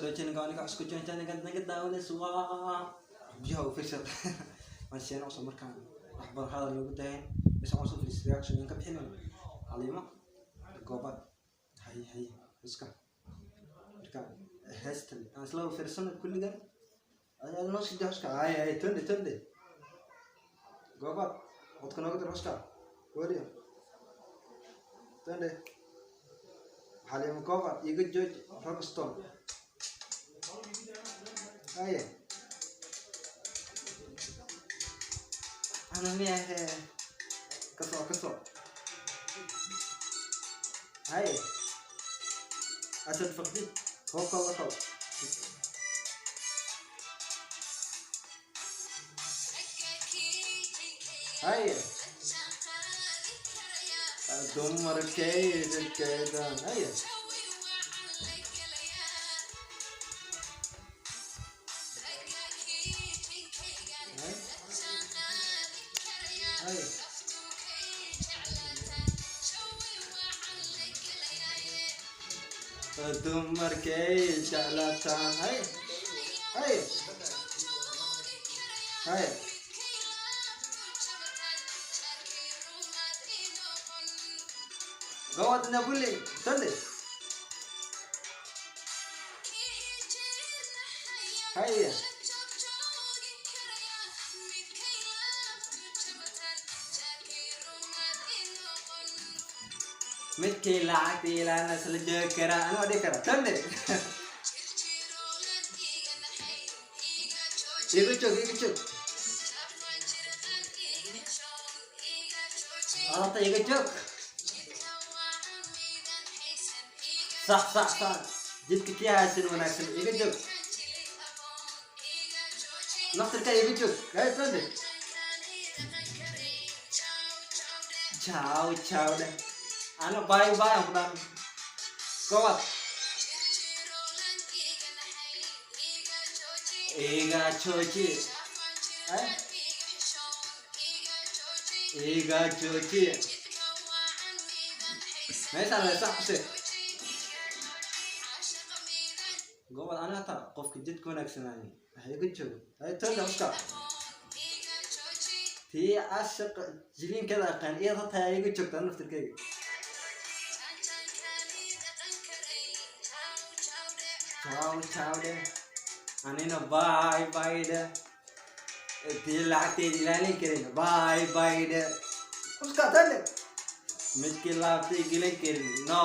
Kusoo dhawo aniga cusku jointa naga daawanayso waa biyaha official. Waan cusub markaan wax badan hadal loogu daayan bas aan soo fadhiistay reaction ka bixinayo Xaliimo Goobaad. Hay hay iska marka heestan aan isla fiirsano kulligan ayaa noo sii xuska. Hay hay, tonde tonde Goobaad codka nooga dir xuska weliyo tonde Xaliimo Goobaad iga jooji Rockstone. Haye ana miyahe kasoo kasoo. Haye Asad Faqdi vocal vocal. Haye dumarkayda keedan. Haye haye dumarkay jeclaataan. Haye haye haye gawad nabuli tande. Haye midkii lacagta ilaana isla joogi karaa anoo dhihi kara tande iga joog iga joog alabta iga joog. Sax sax sax, jidka kii haysan wanaagsan iga joog, naftirka iga joog. Haye tande ciao ciao dheh ana bye bye aan ku dhahan gobad iga jooji. Haye iga jooji meeshaan le sax ku sheeg gobad ana hataa qofka jidka wanaagsanaayo ha iga joogo. Haye tonda uska tii caashiq jiliinkeeda aqaan iyada hataa ha iga joogta naftirkeyga. Ciao ciao dheh anina bye bye dheh tii lacagteeda ilaalin karin bye bye dheh uska tande midkii laabtay gelin karin no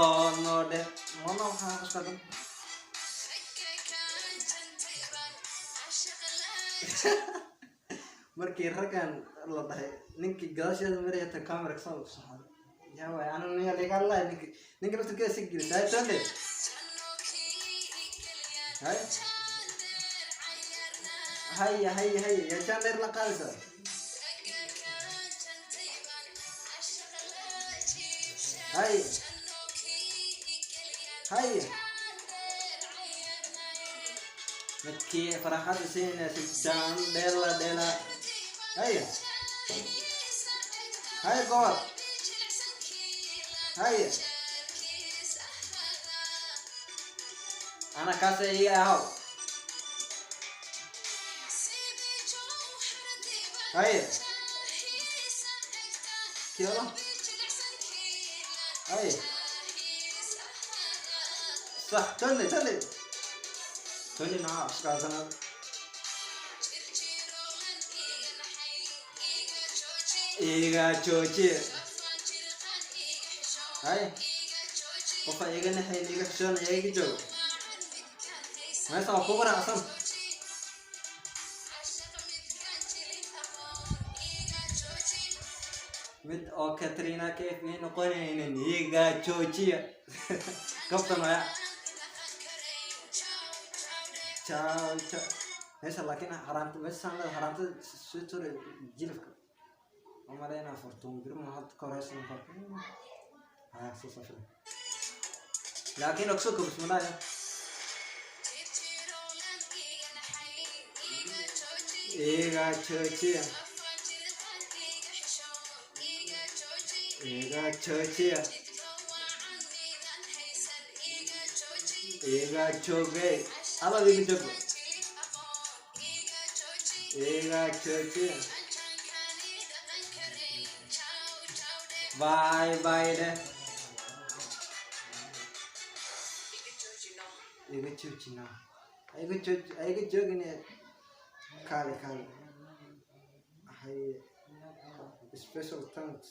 no dheh no no waxaa uska dan. Markii raggan la dhahay ninkii gadaasheeda maraya ta camera kasoo saxay yaa waay anu niga liga la ninki ninka naftirkeeda si gelisay. Haye tande haye haye haye haye yaa jaan dheer la qaadaysaa. Haye haye midkii farxadda siinaysa jaan dheela dheela. Haye haye gobad haye ana kaasa iga ahaw. Haye kiolo haye sax tande tande tande naa iskaasana iga jooji. Haye qofa iga naxayn iga xishoonaya iga joog meesha waa kugu raacsan. Mid oo Katrina Kaif ii noqonaynin iga joojiya kaftan waya ciao ciao meesha laakiin xaraamta meeshaan leeda xaraamtada soo turay jilifka ma malaynaa fortuun birma hadda ka horeysan haya soo safra laakiin ogso ko bismillah iga joojiya iga joojiya iga joogay. Alla iga joogo, iga jooji. Bye bye dheh. Iga joojina, iga jooji, iga joogine. Kaale, kaale. Haye, special thanks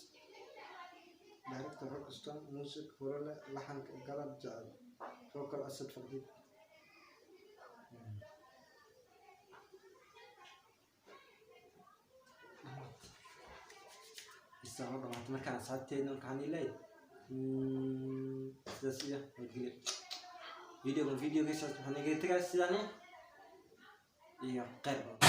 director Rockstone Music, Horole, laxanka Galab Jecel, vocal Asad Fardiid. Isaan dhamaatay. Markaan asxaabteedna waxaan ilaahay sidaas iyo nabadgelyo. Videogan videogiisaas waxaan iga tegaa sidaan iyo khayr badan.